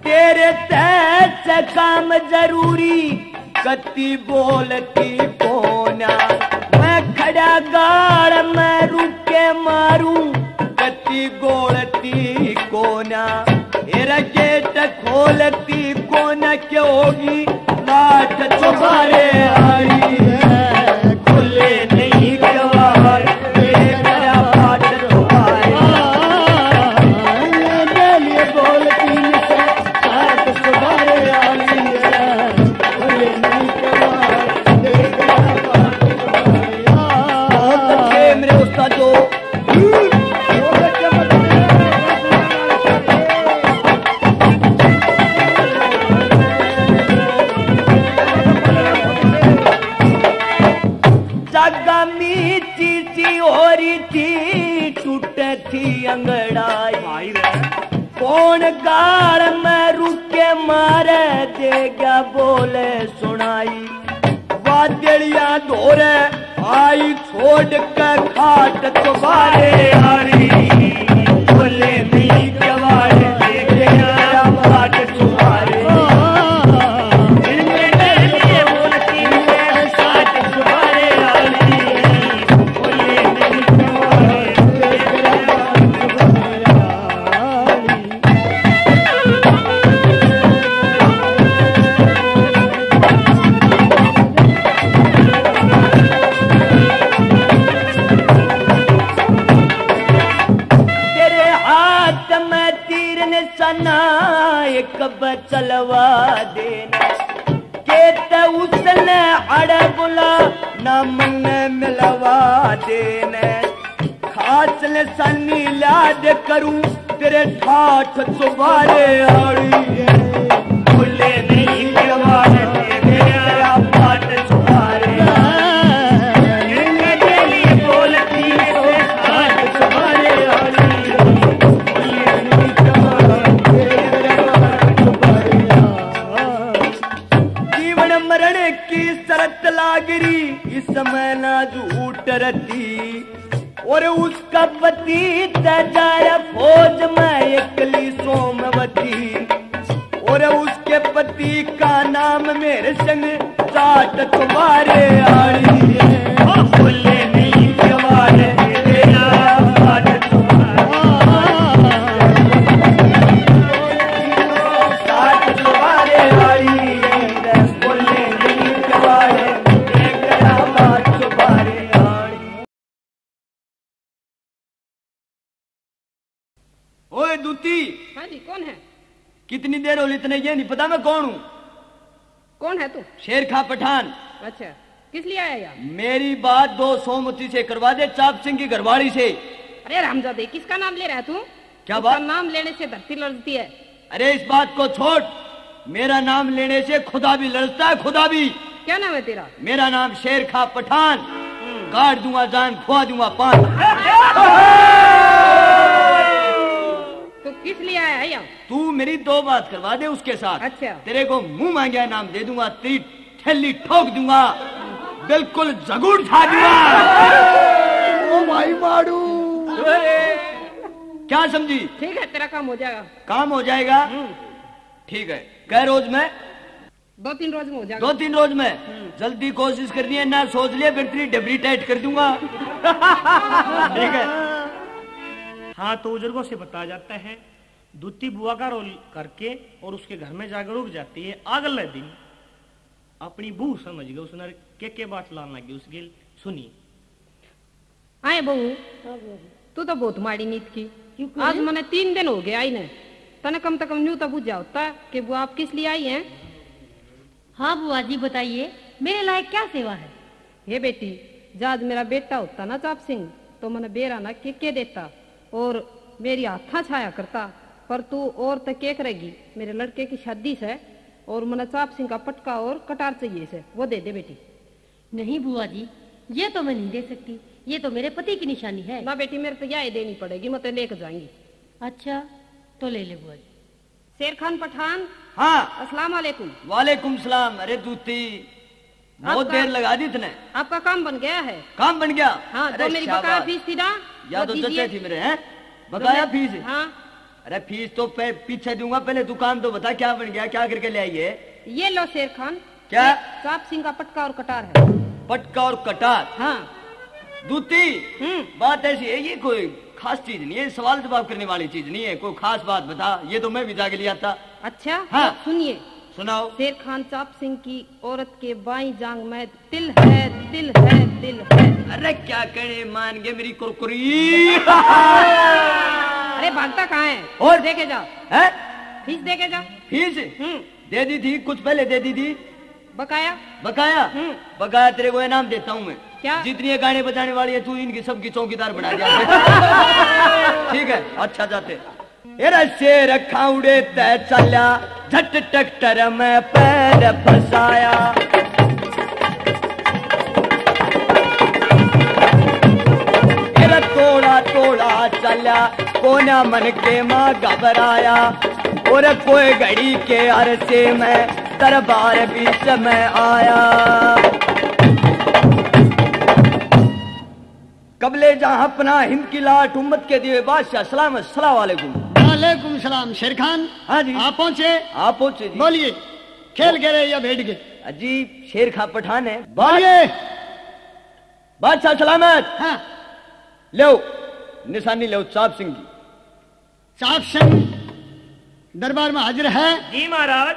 तेरे तै से काम जरूरी, कत्ती बोलती कोना। मैं खड़ा गाड़, मैं रुके मारूं, कत्ती गोलती कोना। एरा गेट खोलती कोना, के होगी लाट चुबारे आली। खुले नहीं केवाड़, तेरा बाट चुबारे। जागा मी चीची हो रही थी, टूटे थी अंगड़ाई। कौन गाल में रुके मारे, दे गया बोले सुनाई। वादलियां धोरे आई छोड़ के खाट तुम्हारे आली। बोले नहीं केवाड़, दे गया बाट तुम्हारे। तेरे हाथ में तीर निशाना, एक बचलवा देना। के ते उसने अड़े बुला, ना मन्ने मिलवा देने। खास निशानी लाद करूं, तेरे ठाठ चुबारे आली। खुले नहीं केवाड़, तेरा बाट चुबारे। इनके लिए बोलती है ठाठ चुबारे आली। खुले नहीं केवाड़, तेरा बाट चुबारे। जीवन मरण की शर्त लाग रही, इसमें ना झूठ रती। और उसका पति तै जा रहा फौज में एकली सोमवती। और उसके पति का नाम मेरे संग जाट तुम्हारे आली है। बोले नहीं केवाड़, तेरा बाट तुम्हारे। जाट तुम्हारे आली है। बोले नहीं केवाड़, तेरा बाट तुम्हारे आली। ओए दूती। हाँ जी, कौन है? कितनी देर हो ली, तने ये नहीं पता मैं कौन हूँ? कौन है तू? शेर खां पठान। अच्छा, किस लिए आया यहाँ? मेरी बात दो सोमवती से करवा दे, चाप सिंह की घरवाली से। अरे रामजादे, किसका नाम ले रहा है तू? क्या उसका बात? नाम लेने से धरती लरजती है। अरे इस बात को छोड़, मेरा नाम लेने से खुदा भी लरजता है, खुदा भी। क्या नाम है तेरा? मेरा नाम शेर खां पठान। हम्म। काट दूंगा जान, खुआ दूंगा पान। तो किस लिए आया है यहाँ? तू मेरी दो बात करवा दे उसके साथ। अच्छा। तेरे को मुंह मांगा नाम दे दूंगा, तेरी ठेली ठोक दूंगा, बिल्कुल जगूर ठा दूंगा। ओ भाई मारू। क्या समझी? ठीक है, तेरा काम हो जाएगा। काम हो जाएगा। हम्म। ठीक है, कै रोज में? दो तीन रोज में हो जाएगा। दो तीन रोज में? हम्म। जल्दी कोशिश करनी है, ना सोच लिया, फिर तेरी डबरी टाइट कर दूंगा। ठीक है। हाँ, तो बुजुर्गों से बताया जाता है, दूती बुआ का रोल करके और उसके घर में जाकर रुक जाती है। अगले दिन अपनी बहू समझ गए, उसने के के बात लान लगी उस गेल। सुनिए। आए बहू, हाँ बुआ जी। तू तो बहुत माड़ी नीत की। क्यों, क्यों आज है? मैंने तीन दिन हो गए आई ने, तने कम से कम न्यू तो बुझा होता कि बुआ आप किस लिए आई हैं। हाँ बुआ जी, बताइए, मेरे लायक क्या सेवा है? हे बेटी, जद मेरा बेटा होता ना चाप सिंह, तो मैंने बेरा ना के के देता और मेरी हाथा छाया करता, पर तू और तो के करेगी? मेरे लड़के की शादी से और मैंने चाप सिंह का पटका और कटार चाहिए से, वो दे दे बेटी। नहीं बुआ जी, ये तो मैं नहीं दे सकती, ये तो मेरे पति की निशानी है। ना बेटी, मेरे तो यही देनी पड़ेगी, मैं तो लेके जाएंगी। अच्छा, तो ले ले बुआ जी। शेर खान पठान। हाँ। अस्सलाम वालेकुम। वालेकुम सलाम। अरे दूती, बहुत आपका, देर लगा दी तने। आपका काम बन गया है। काम बन गया? हाँ, अरे जो मेरी बकाया शाबाश। फीस थी ना, या वो तो दीजिए। चचे थी मेरे, हैं? जो बकाया मैं, फीस? हाँ। अरे फीस तो पे, पीछे दूंगा, पहले तू काम तो बता, क्या बन गया, क्या करके ले आई है? ये लो शेर खान, क्या? ये चाप सिंह का पटका और कटार है। पटका और कटार? हाँ। दूती, हम्म। बात ऐसी है, ये कोई खास चीज नहीं है, सवाल जवाब करने वाली चीज नहीं है। कोई खास बात बता, ये तो मैं भी जाके ले आता। अच्छा, हाँ। तो सुनिए। सुनाओ। शेर खान चाप सिंह की औरत के बाईं जांग में तिल है, तिल है, तिल है। अरे क्या कहने, मान गए मेरी कुरकुरी। अरे भागता कहाँ है? और? देके जा। हैं? फीस देके जा। फीस? हम्म। दे दी थी, कुछ पहले दे दी थी। बकाया? बकाया? हम्म। बकाया तेरे को इनाम देता हूँ मैं। क्या? जितनी ये गाने बजाने वाली है, तू इनकी सबकी चौकीदार बना दिया। ठीक है, अच्छा जाते। एरा शेर खावड़े तै चाल्या, झट ट्रैक्टर में पैर फंसाया। एरा तोड़ा तोड़ा चाल्या, कोन्या मन के मां घबराया। और कोई घड़ी के अरसे में दरबार बीच में आया। कबले जहां अपना हिंद की लाट उम्मत के दिए बादशाह सलामत, सलाम वालेकुम। वालेकुम सलाम। शेर खान, हाँ जी। आप पहुंचे? आप पहुंचे जी। बोलिए, खेल गए या बैठ गए? अजी, शेर खान पठान है। बोलिए। बादशाह सलामत। हाँ। लो, निशानी लो चाप सिंह की। चाप सिंह दरबार में हाजिर है। जी महाराज।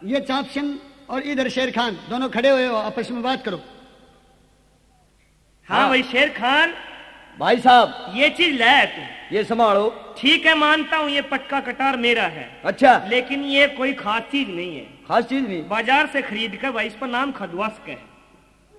ये चाप सिंह और इधर शेर खान दोनों खड़े हुए हो, आपस में बात करो। हाँ हाँ। भाई शेर खान, भाई साहब। ये चीज ले तू। ये संभालो। ठीक है, मानता हूँ ये पटका कटार मेरा है। अच्छा। लेकिन ये कोई खास चीज नहीं है। खास चीज नहीं? बाजार से खरीद कर भाई इस पर नाम खदवा सके।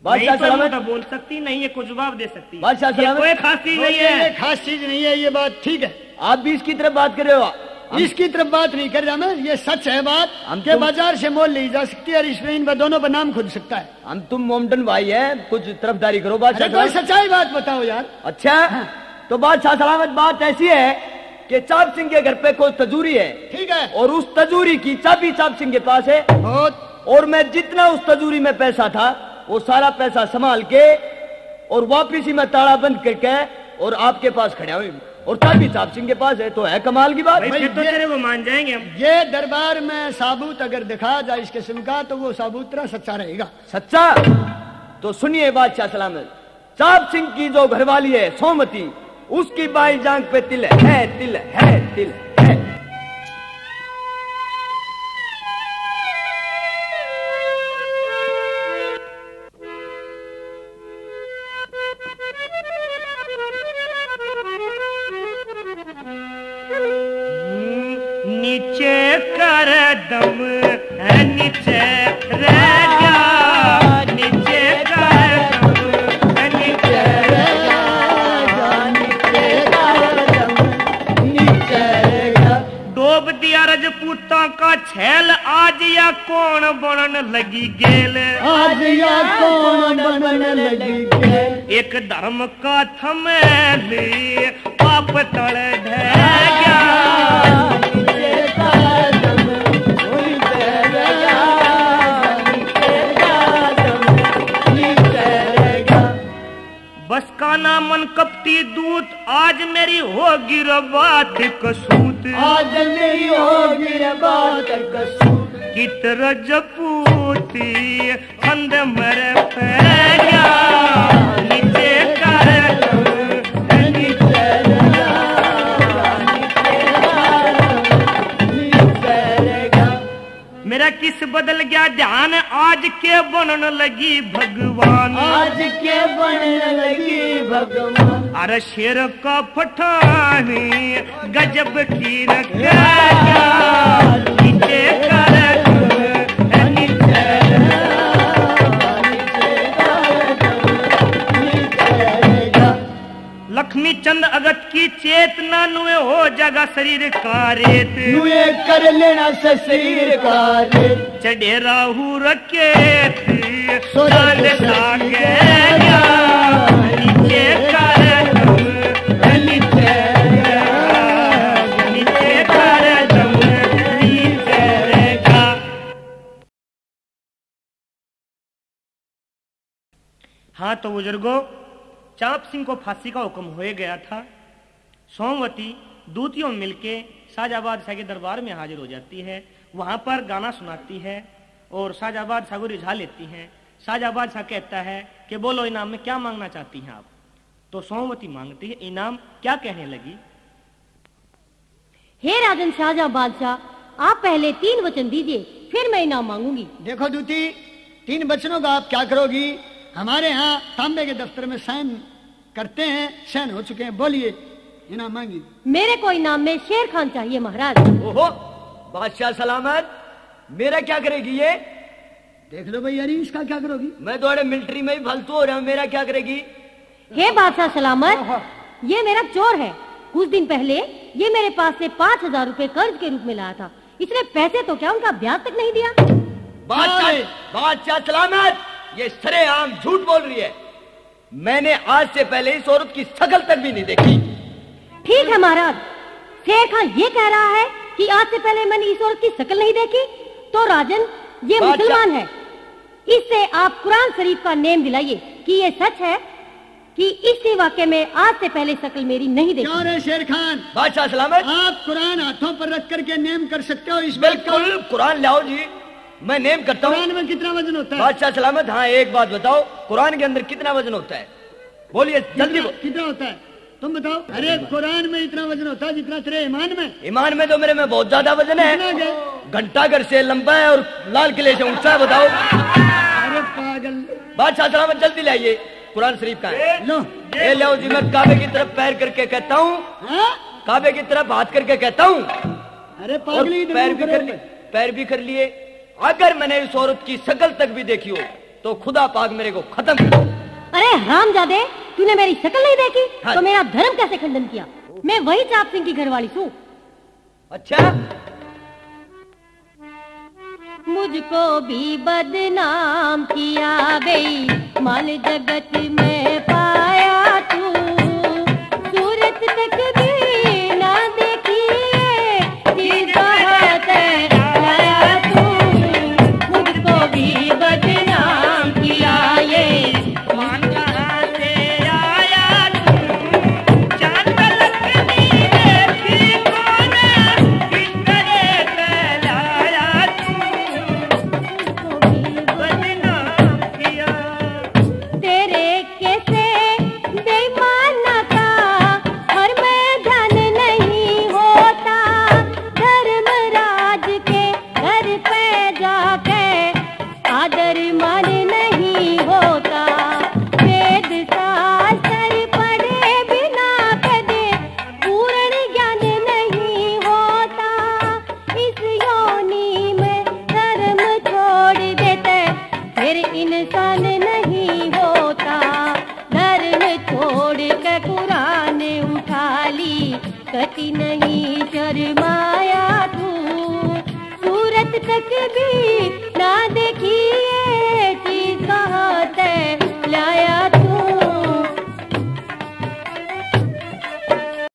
बादशाह नहीं तो सलामत। मुंह तो बोल सकती, नहीं ये को जवाब दे सकती। बादशाह ये सलामत। कोई खास चीज नहीं बोलिए, है। ये खास चीज नहीं है, ये बात ठीक है। आप भी इसकी तरफ बात कर रहे हो? हम इसकी तरफ बात नहीं कर रहा मैं, ये सच है बात हम कि तुम बाजार से मोल ली जा सकती है और इसमें इन दोनों पर नाम खुद सकता है। हम तुम मोमडन भाई है, कुछ तरफदारी करो बादशाह अरे कोई साहब। सच्चाई बात बताओ यार। अच्छा, हाँ। तो बादशाह सलामत, बात ऐसी है कि चाप सिंह के घर पे कोई तजूरी है। ठीक है। और उस तजूरी की चाबी चाप सिंह के पास है। बहुत। और मैं जितना उस तजूरी में पैसा था, वो सारा पैसा संभाल के और वापिस ही मैं ताला बंद करके और आपके पास खड़ा हुई। और चाबी चाप सिंह के पास है, तो है कमाल की बात। भाई, भाई, फिर तो ये, तेरे को मान जाएंगे हम। ये दरबार में साबूत अगर दिखाया जाए इस किस्म का, तो वो साबूत तेरा सच्चा रहेगा। सच्चा? तो सुनिए बादशाह सलामत, चाप सिंह की जो घरवाली है सोमती, उसकी बाई जांग पे तिल है, तिल है, तिल है। नीचे कर दम है, नीचे रह जा, नीचे कर दम है, नीचे रह जा, नीचे कर दम, नीचे रह जा। डोब दिया रजपूतां का छैल, आज या कौन बनन लगी गेल, आज या कौन बनन लगी गेल। एक धर्म का थमेल पाप तल ढह गया। बस का ना मन कपटी दूत, आज मेरी होगी रे बात कसूत। आज मेरी होगी रे बात कसूत। कितर जपूती, फंद मर पै गया, नीचे कर, नीचे कर, नीचे कर, नीचे कर। मेरा किस बदल गया ध्यान, आज के बनन लगी भगवान। आज के बनन लगी भगवान। अरे शेर का पठानी गजब की रखेगा। नीचे कर, नीचे, नीचे कर। लक्ष्मी चंद अगत की चेतना, नुए हो जागा शरीर का रेत। नुए कर लेना से शरीर का रेत। चढ़े राहु रकेत, सूरज चांद सा गया, नीचे कर दम, नीचे कर, नीचे कर दम, नीचे कर। हाँ तो बुजुर्गो, चाप सिंह को फांसी का हुक्म हो गया था। सोमवती दूतियों मिलके शाहजहाँ बादशाह के दरबार में हाजिर हो जाती है, वहाँ पर गाना सुनाती है और शाहजहाँ बादशाह को रिझा लेती है। शाहजहाँ बादशाह कहता है कि बोलो, इनाम में क्या मांगना चाहती हैं आप? तो सोमवती मांगती है इनाम। क्या कहने लगी? हे राजन शाहजहाँ बादशाह, आप पहले तीन वचन दीजिए, फिर मैं इनाम मांगूंगी। देखो दूती, तीन वचनों का आप क्या करोगी? हमारे यहाँ तांबे के दफ्तर में साइन करते हैं, साइन हो चुके हैं। बोलिए, इनाम मांगिए। मेरे को इनाम में शेर खान चाहिए महाराज। ओहो, बादशाह सलामत, मेरा क्या करेगी ये? देख लो भाई यार, इसका क्या करोगी? मैं तो अरे मिलिट्री में ही फालतू हो रहा हूँ, मेरा क्या करेगी? हे बादशाह सलामत, हाँ, हाँ। ये मेरा चोर है। कुछ दिन पहले ये मेरे पास से पाँच हजार रुपए कर्ज के रूप में लाया था। इसने पैसे तो क्या, उनका ब्याज तक नहीं दिया। बादशाह, अरे! बादशाह सलामत, ये सरेआम झूठ बोल रही है। मैंने आज से पहले इस औरत की शकल तक भी नहीं देखी। ठीक है महाराज, शेर खान ये कह रहा है कि आज से पहले मैंने इस औरत की शकल नहीं देखी, तो राजन, ये बादशाह मुसलमान है, इससे आप कुरान शरीफ का नेम दिलाइए कि ये सच है कि इसी वाक्य में आज से पहले शक्ल मेरी नहीं देखी। क्यों रे शेर खान? बादशाह सलामत। आप कुरान हाथों पर रख करके नेम कर सकते हो इस बात का? बिल्कुल, कुरान लाओ जी, मैं नेम करता हूँ। कुरान में कितना वजन होता है? बादशाह सलामत, हाँ, एक बात बताओ, कुरान के अंदर कितना वजन होता है? बोलिए जल्दी। कितना, कितना होता है? तुम बताओ। अरे, कुरान में इतना वजन होता है जितना तेरे ईमान में। ईमान में तो मेरे में बहुत ज्यादा वजन है। कितना है? घंटा घर से लंबा है और लाल किले से ऊंचा है, बताओ। अरे पागल। बादशाह सलामत, जल्दी ले आइए, कुरान शरीफ का है। लो। ये ले आओ जी, मैं काबे की तरफ पैर करके कहता हूँ। हाँ? काबे की तरफ हाथ करके कहता हूँ। अरे और पागल, इधर पैर मुंह भी कर करो। लिए, पैर भी कर लिए। अगर मैंने इस औरत की शकल तक भी देखी हो, तो खुदा पाक मेरे को खत्म कर दे। अरे हरामजादे, तूने मेरी शक्ल नहीं देखी, हाँ। तो मेरा धर्म कैसे खंडन किया? मैं वही चाप सिंह की घरवाली सूं। अच्छा? मुझको भी बदनाम किया गई, मान जगत में पाया तू, सूरत तक भी ना देखी, ये चीज बहुत है, आया तू, मुझको भी बदनाम किया ये। मान कहाँ से आया तू? चांद लकड़ी देखी कौन? किस तरह से लाया तू? बदनाम किया। तेरे कैसे बेईमाना का हर में ध्यान नहीं होता, धर्मराज के घर पे जाके आदर मान नहीं होता, वेद शास्त्र पढ़े बिना कदे पूर्ण ज्ञान नहीं होता। इस योनि में धर्म छोड़ देते, फिर इंसान नहीं होता। धर्म छोड़ के कुरान उठा ली, कति नहीं शर्माया तू। सूरत तक भी ना देखी